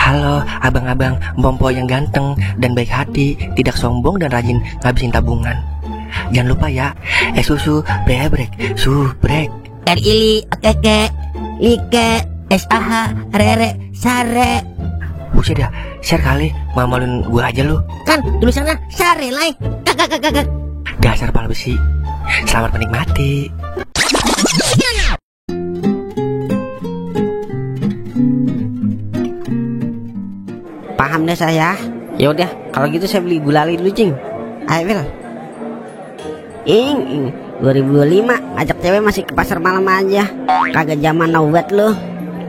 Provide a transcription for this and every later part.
Halo abang-abang Bompo yang ganteng dan baik hati, tidak sombong dan rajin ngabisin tabungan. Jangan lupa ya, susu brebrek, subrek. Ili, okeke, like, SAH, rere, sare. Buset dah, share kali, mamalin gue aja lu. Kan tulisannya sare, like. Kakak. Dasar pal besi. Selamat menikmati. Paham deh saya. Ya udah, kalau gitu saya beli gulali dulu, Cing. Ayo, Wil. Ing 2025 ajak cewek masih ke pasar malam aja. Kagak zaman now bet lu.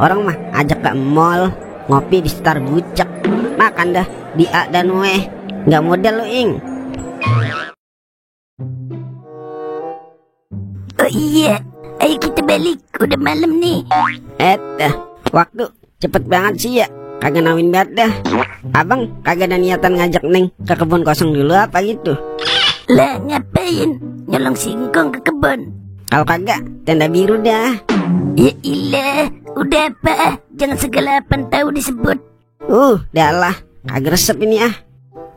Orang mah ajak ke mall, ngopi di Star Bucek, makan dah di A dan W. Nggak model lu, Ing. Oh iya, ayo kita balik, udah malam nih. Waktu cepet banget sih ya. Kagak nawin banget dah. Abang kagak ada niatan ngajak Neng ke kebun kosong dulu apa gitu? Lah ngapain? Nyolong singkong ke kebun. Kalau kagak, tenda biru dah. Ya ilah, udah apa? Jangan segala apa tahu disebut. Dah lah, kagak resep ini ah.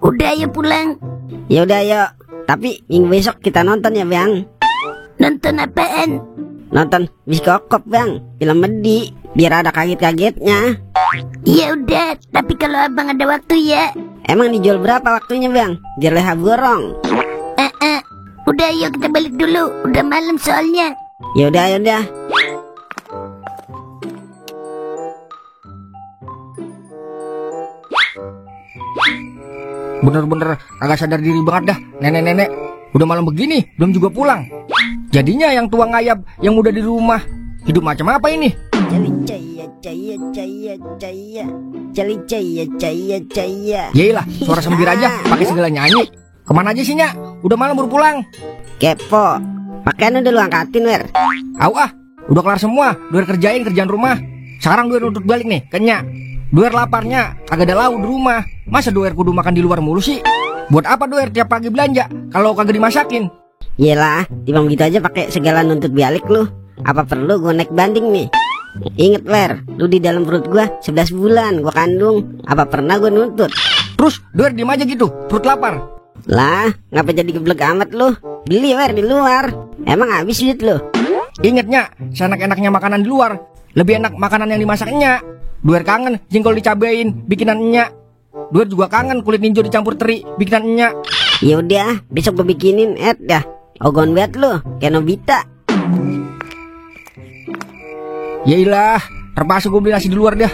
Udah ayo pulang. Ya udah ayo. Tapi minggu besok kita nonton ya, Bang. Nonton apaan? Nonton Biskokop, Bang. Film Medi, biar ada kaget-kagetnya. Ya udah, tapi kalau abang ada waktu ya. Emang dijual berapa waktunya, Bang? Biar leha borong. Udah ayo kita balik dulu, udah malam soalnya. Ya udah. Bener-bener agak sadar diri banget dah, nenek-nenek. Udah malam begini, belum juga pulang. Jadinya yang tua ngayap, yang muda di rumah. Hidup macam apa ini? Yelah, suara sembir aja, pakai segala nyanyi. Kemana aja sih, Nyak? Udah malam baru pulang. Kepo. Pakaian udah lu angkatin, Wer. Udah kelar semua. Duer kerjaan rumah. Sekarang Duer nuntut balik nih, ke Nyak. Duer laparnya, kagak ada lauk di rumah. Masa Duer kudu makan di luar mulu sih? Buat apa Duer tiap pagi belanja kalau kagak dimasakin? Yelah, timbang gitu aja pakai segala nuntut balik lu. Apa perlu gue naik banding nih? Ingat, Wer, lu di dalam perut gua 11 bulan gua kandung. Apa pernah gua nuntut? Terus Duer diem aja gitu, perut lapar. Lah, ngapa jadi geblek amat lu? Beli, Wer, di luar. Emang habis duit lu? Ingat, Nyak, seenak-enaknya makanan di luar lebih enak makanan yang dimasak Nyak. Duer kangen jengkol dicabain bikinan Nyak. Duer juga kangen kulit ninjo dicampur teri bikinan Nyak. Ya udah, besok gue bikinin dah. Ogon banget lu, kayak Nobita. Yailah, terpaksa gue beli nasi di luar dah.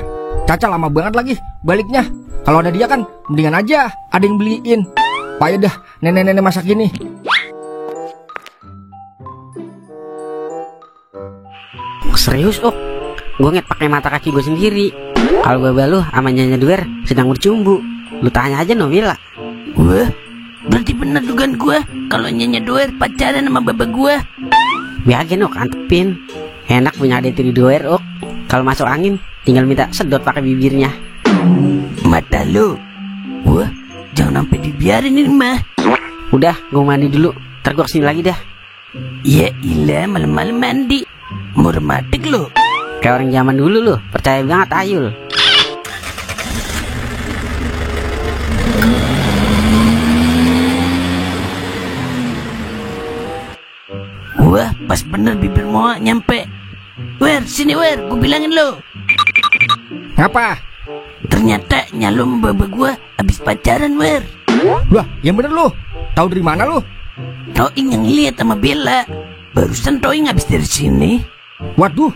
Caca lama banget lagi baliknya. Kalau ada dia kan mendingan aja ada yang beliin. Payah dah nenek-nenek masak gini. Serius, gue ngeliat pakai mata kaki gue sendiri. Kalau gue balu sama Nyonya Duer sedang bercumbu. Lu tanya aja Novila. Wah, berarti bener dugaan gue kalau Nyonya Duer pacaran sama baba gue. Biarin antepin. Enak punya adik tiri Duer. Kalau masuk angin tinggal minta sedot pakai bibirnya. Mata lu. Wah, jangan sampai dibiarin ini mah. Udah, gue mandi dulu. Ntar gue kesini lagi dah. Ya ilah, malam-malam mandi. Murmatik lu. Kayak orang zaman dulu lu. Percaya banget Ayul. Wah, pas bener bibir Moa nyampe. Wer, sini Wer, gue bilangin lo. Ngapa? Ternyata nyalum baba gue habis pacaran, Wer. Wah, yang bener lu. Tahu dari mana lu? Toing yang lihat sama Bella. Barusan Toing habis dari sini. Waduh,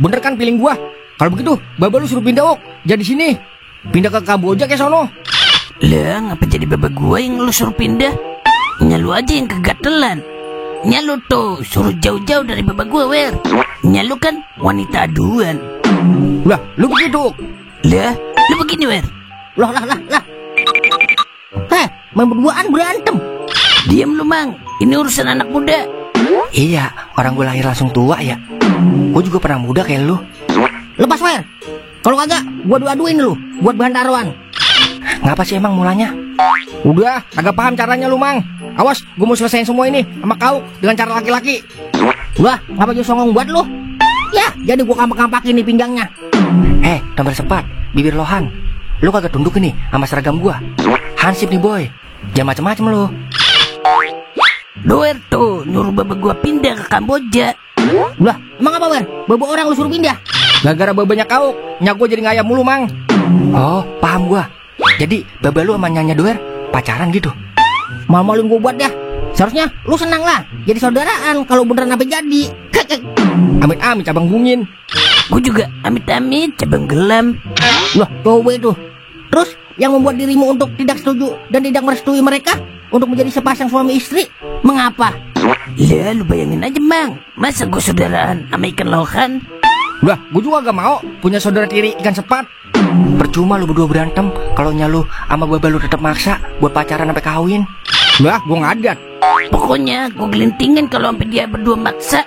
bener kan feeling gua. Kalau begitu, baba lu suruh pindah jadi sini. Pindah ke Kamboja ke sono. Lah, ngapa jadi baba gua yang lu suruh pindah? Nyalu aja yang kegatelan. Nyalu tuh suruh jauh-jauh dari baba gua, Wer. Nyalu kan wanita aduan. Lah, lu begitu. Lah, lu begini, Wer. Lah. Main berduaan berantem. Diam lu, Mang. Ini urusan anak muda. Iya, orang gue lahir langsung tua ya. Gue juga pernah muda kayak lu. Lepas, Wer. Kalau kagak, gua adu-aduin lu buat bahan taruhan. Ngapa sih emang mulanya? Udah, agak paham caranya lu, Mang. Awas, gue mau selesaiin semua ini sama kau dengan cara laki-laki. Wah, ngapa jadi songong buat lu? Ya, jadi gue kampak-kampakin nih pinggangnya. Tombel sepat, bibir lohan. lu kagak tunduk nih sama seragam gua. Hansip nih boy, jangan macem-macem lu. Doer tuh nyuruh baba gua pindah ke Kamboja. Lah, emang apa Wer? Baba orang lu suruh pindah? Gara-gara babanya kau, nyak gua jadi ngayam mulu mang. Oh, paham gua. Jadi baba lu sama Nyanya Doer pacaran gitu. Mal-malin gua buat dah. Seharusnya lu senang lah, jadi saudaraan kalau beneran sampai jadi. Amit-amit cabang bungin. Gua juga amit-amit cabang gelam. Lah, coba itu. Terus yang membuat dirimu untuk tidak setuju dan tidak merestui mereka untuk menjadi sepasang suami istri, mengapa? Ya lu bayangin aja Mang, masa gua saudaraan sama ikan lohan? Lah, gua juga gak mau punya saudara tiri ikan sepat. Percuma lu berdua berantem kalau nyalu sama baba lu tetap maksa buat pacaran sampai kawin. Lah, gua ngadat. Pokoknya gua gelintingin kalau sampai dia berdua maksa.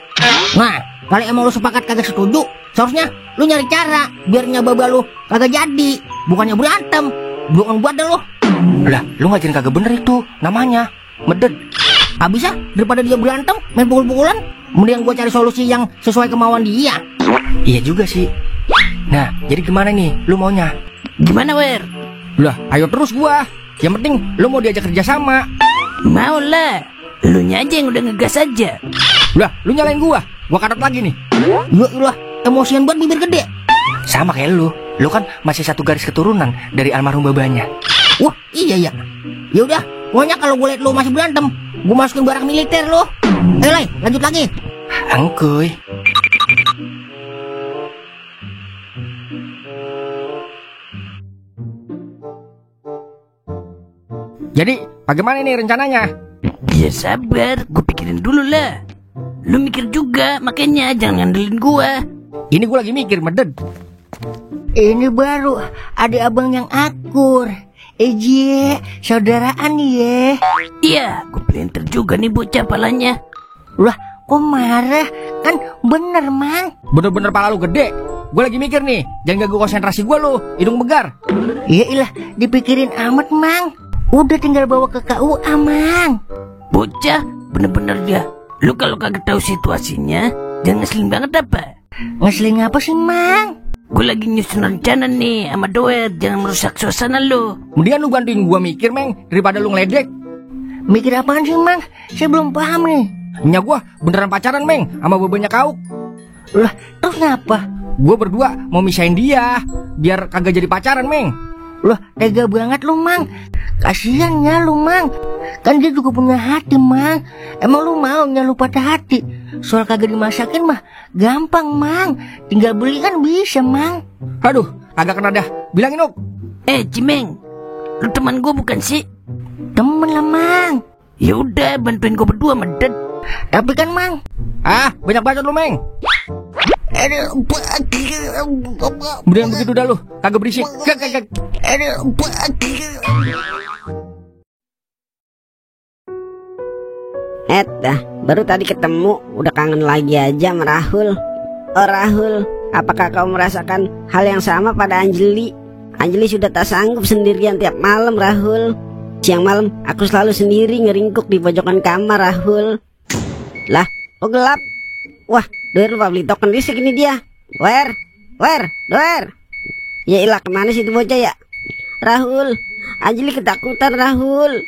Nah, kalau emang lu sepakat kagak setuju, seharusnya lu nyari cara biarnya baba lu kagak jadi, bukannya berantem. Bukan buat dah lu. Lah, lu ngajarin kagak bener itu namanya medet. Habis ya, daripada dia berantem main pukul-pukulan, kemudian gua cari solusi yang sesuai kemauan dia. Iya juga sih. Nah, jadi gimana nih lu maunya? Gimana Wer? Lah, ayo terus gua. Yang penting lu mau diajak kerja sama. Mau lah, lu nya aja yang udah ngegas aja. Lah, lu nyalain gua katat lagi nih. Ya ilah, emosian banget bibir gede. Sama kayak lu kan masih satu garis keturunan dari almarhum babanya. Wah, iya ya. Ya udah, pokoknya kalau gue liat lu masih berantem, gue masukin barang militer lu. Lai, lanjut lagi. Angkuy. Jadi, bagaimana nih rencananya? Ya sabar, gue pikirin dulu lah. Lu mikir juga, makanya jangan ngandelin gua. Ini gue lagi mikir, meded. Ini baru adik abang yang akur. Eje, saudaraan ye. Iya, gue pelintir juga nih bocah palanya. Lah, kok marah? Kan bener, Mang. Bener-bener pala lu gede. Gue lagi mikir nih, jangan ganggu konsentrasi gue lu, hidung begar. Ya ilah, dipikirin amat, Mang. Udah tinggal bawa ke KUA, Mang. Bocah, bener-bener dia. Lu kalau kagak tahu situasinya, jangan ngeselin banget apa? Ngeselin apa sih, Mang? Gue lagi nyusun rencana nih sama Doer, jangan merusak suasana lu. Mendingan lu bantuin gue mikir, Meng, daripada lu ngeledek. Mikir apaan sih, Mang? Saya belum paham nih. Nyak gue beneran pacaran, Meng, sama babanya kau. Lah, terus ngapa? Gue berdua mau misahin dia, biar kagak jadi pacaran, Meng. Loh, tega banget lu, Mang. Kasian ya lu, Mang. Kan dia juga punya hati, Mang. Emang lu mau lu patah hati? Soal kagak dimasakin mah gampang, Mang. Tinggal beli kan bisa, Mang. Aduh, kagak kena dah. Bilangin, Nuk. Cimeng, lu teman gue bukan sih? Temen lah, Mang. Ya udah, bantuin gue berdua medet. Tapi kan, Mang. Ah, banyak bacot lu, Meng. Mendingan begitu dah lu, kagak berisik. Kagak. Baru tadi ketemu, udah kangen lagi aja sama Rahul. Oh Rahul, apakah kau merasakan hal yang sama pada Anjeli? Anjeli sudah tak sanggup sendirian tiap malam, Rahul. Siang malam aku selalu sendiri ngeringkuk di pojokan kamar, Rahul. Lah, kok gelap? Wah, Doer lupa beli token listrik ini dia. Doer. Ya ilah, kemana sih itu bocah ya? Rahul, Anjeli ketakutan, Rahul.